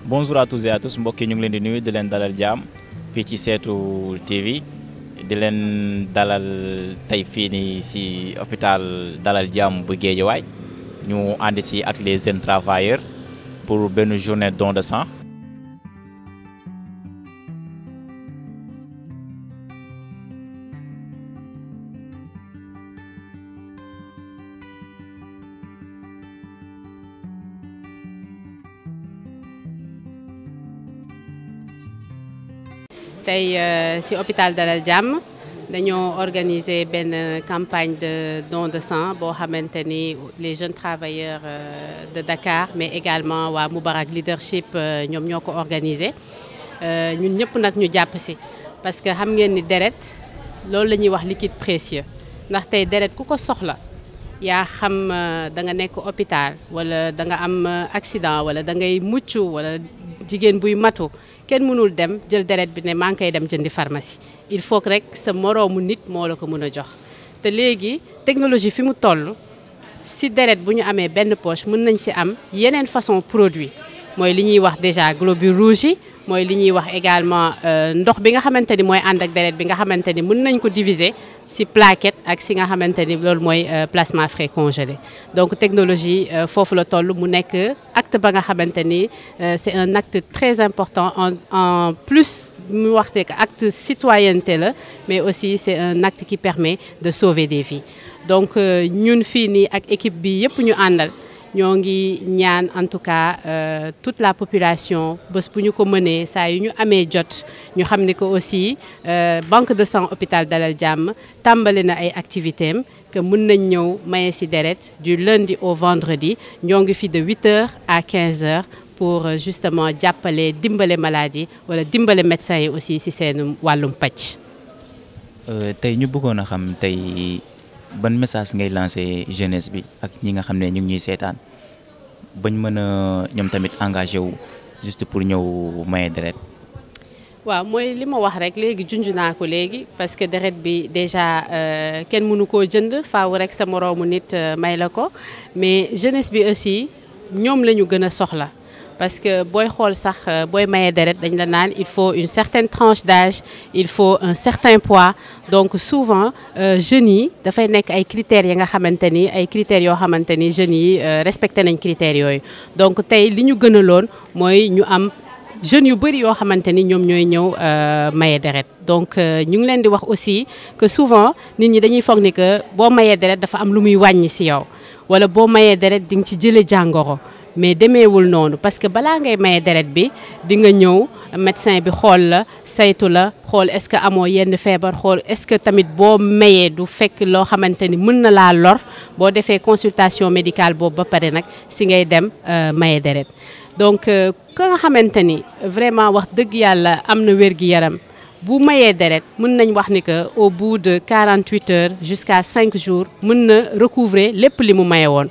Bonjour à tous et à tous mbokk yi ñu ngi leen di nuyu di leen dalal jàmm fii ci Seetu TV di leen dalal tey fii nii ci hôpital Dalal Jàmm bu Guédiawaye ñu ànd ci ak les jeunes travailleurs pour benn journée don de sang. tey ci hôpital Dalal Jàmm dañoo organiser benn campagne de don de sang boo xamante ni les jeunes travailleurs de Dakar mais également waa Moubarak Leadership ñoom ñoo ko organiser ñun ñëpp nag ñu jàpp ci parce que xam ngeen ni deret loolu la ñuy wax liquide précieux ndax tey deret ku ko soxla yaa xam da nga nekk hôpital wala da nga am accident wala da ngay mucc wala jigéen buy matu kenn mënul dem jël deret bi ne maa ngi koy dem jëndi pharmacie il faut que rek sa moroomu nit moo la ko mën a jox te léegi technologie fi mu toll si deret bu ñu amee benn poche mën nañ si am yeneen façon produit mooy li ñuy wax déjà globules rouges yi mooy li ñuy wax également ndox bi nga xamante ni mooy ànd ak deret bi nga xamante ni mën nañ ko diviser si plaquette ak si nga xamante ni loolu mooy plasma frais congelé donc technologie foofu la toll mu nekk acte ba nga xamante ni c'est un acte très important en plus mu waxte que acte citoyenneté la mais aussi c'est un acte qui permet de sauver des vies donc ñun fii nii ak équipe bi yëpp ñu àndal ñoo ngi ñaan en tout cas toute la population bés bu ñu ko mënee saa yu ñu amee jot ñu xam ni que aussi banque de sang hôpital Dalal Jàmm tàmbali na ay activités am que mën nañ ñëw maye ci deret du lundi au vendredi ñoo ngi fi de 8h à 15h pour justement jàppale dimbale maladies wala dimbale médecins yi aussi ci seen wàllum pàcc. tey ñu bëggoon a xam tey. ban message ngay lancé jeunesse bi ak ñi nga xam ne ñu ngi ñuy seetaan bañ mën a ñoom tamit engagé wu juste pour ñëw maye deret. waaw mooy li ma wax rek léegi junj naa ko léegi parce que deret bi déjà kenn mënu koo jënd faaw rek sa moroomu nit may la ko mais jeunesse bi aussi ñoom la ñu gën a soxla. parce que booy xool sax booy maye deret dañ la naan il faut une certaine tranche d'âge il faut un certain poids donc souvent jeunes yi dafay nekk ay critères yi nga xamante ni ay critères yoo xamante ni jeunes yi respecté nañ critères yooyu donc tey li ñu gënaloon mooy ñu am jeunes yu bëri yoo xamante ni ñoom ñooy ñëw maye deret donc ñu ngi leen di wax aussi que souvent nit ñi dañuy foog ni que boo mayee deret dafa am lu muy wàññi ci yow wala boo mayee deret di nga ci jëlee jàngoro. mais demeewul noonu parce que balaa ngay maye deret bi di nga ñëw médecin bi xool la saytu la xool est-ce que amoo yenn feebar xool est-ce que tamit boo mayee du fekk loo xamante ni mën na laa lor boo defee consultation médicale boobu ba pare nag si ngay dem maye deret donc ka nga xamante ni vraiment wax dëgg yàlla am na wér-gi-yaram bu mayee deret mën nañ wax ni que au bout de 48 heures jusqu'à 5 jours mën na recouvrer lépp li mu maye woon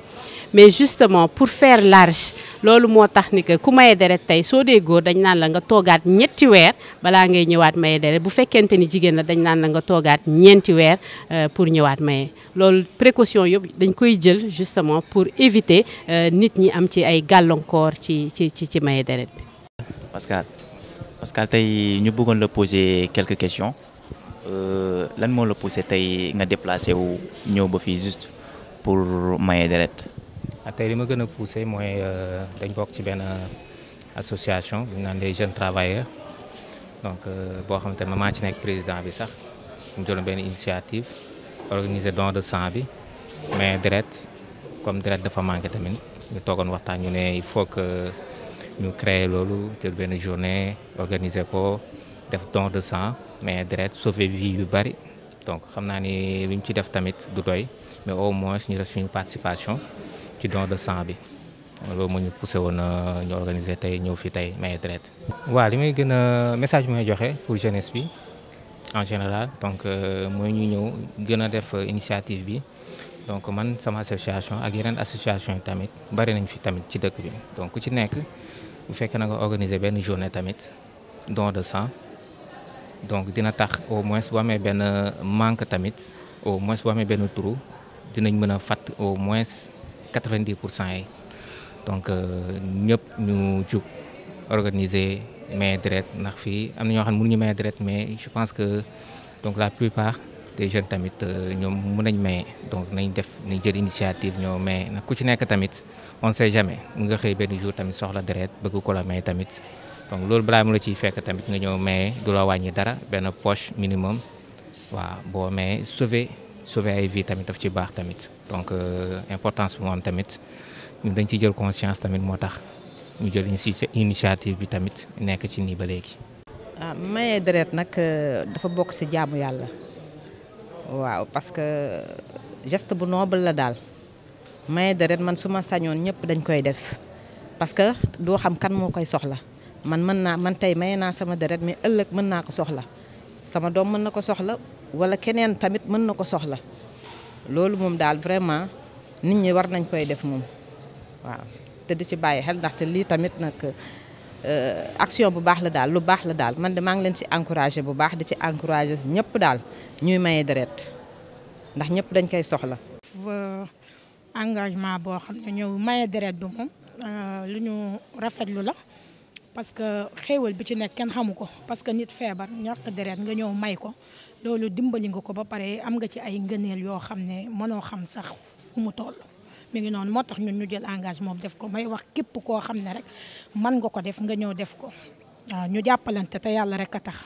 mais justement pour faire large loolu moo tax ni que ku maye deret tey soo dee góor dañ naan la nga toogaat ñetti weer balaa ngay ñëwaat maye deret bu fekkente ni jigéen la dañ naan la nga toogaat ñeenti weer pour ñëwaat maye loolu précaution yëpp dañ koy jël justement pour éviter nit ñi am ci ay gàllankoor ci maye deret bi. Pascal tey ñu bëggoon la poser quelques questions lan moo la poussé tey nga déplacé wu ñëw ba fii juste pour maye deret. tey li ma gën a poussé mooy dañ bokk ci benn association bu ñu naan les jeunes travailleurs donc boo xamante ne maa ci nekk président bi sax ñu jëloon benn initiative organiser don de sang bi mais deret comme deret dafa manqué tamit ñu toogoon waxtaan ñu ne il faut que ñu créer loolu jël benn journée organiser ko def don de sang mais deret sauver vie yu bari donc xam naa ni lu ñu ci def tamit du doy mais au moins ñu def suñu participation ci don de sang bi loolu moo ñu poussé woon ñu organiser tey ñëw fi tey maye deret. waaw li may gën a message bi may joxe pour jeunesse bi en général donc mooy ñu ñëw gën a def initiative bi donc man sama association ak yeneen association yi tamit bari nañ fi tamit ci dëkk bi donc ku ci nekk bu fekkee na nga organiser benn journée tamit don de sang donc dina tax au moins bu amee benn manque tamit au moins bu amee benn trou dinañ mën a fàtt au moins 90% yi donc ñëpp ñu jug organiser maye deret ndax fii am na ñoo xam ne mënuñu maye deret mais je pense que donc la plupart des jeunes tamit ñoom mën nañ maye donc nañ jël initiative ñoo maye nag ku ci nekk tamit on ne sait jamais mu nga xëy benn jour tamit soxla deret bëgg ko la maye tamit donc loolu balaa mu la ciy fekk tamit nga ñëw maye du la wàññi dara benn poche minimum waaw boo maye sauver ay vie tamit daf ci baax tamit donc importance bi moom tamit ñun dañ ci jël conscience tamit moo tax ñu jël initiative bi tamit nekk ci nii ba léegi. maye deret nag dafa bokk ci jaamu yàlla waaw parce que geste bu noble la daal maye deret man su ma sañoon ñëpp dañ koy def parce que doo xam kan moo koy soxla man tey maye naa sama deret mais ëllëg mën naa ko soxla sama doom mën na ko soxla wala keneen tamit mën na ko soxla loolu moom daal vraiment nit ñi war nañ koy def moom waaw te di ci bàyyi xel ndaxte lii tamit nag action bu baax la daal lu baax la daal man de maa ngi leen ci encouragé bu baax di ci encouragé ñëpp daal ñuy maye deret ndax ñëpp dañ koy soxla. engagement boo xam ne ñëw maye deret bi moom lu ñu rafetlu la parce que xéewal bi ci nekk kenn xamu ko parce que nit feebar ñàkk deret nga ñëw may ko loolu dimbali nga ko ba pare am nga ci ay ngëneel yoo xam ne mënoo xam sax fu mu toll. mi ngi noonu moo tax ñun ñu jël engagement def ko may wax képp koo xam ne rek mën nga ko def nga ñëw def ko waaw ñu jàppalante te yàlla rek a tax.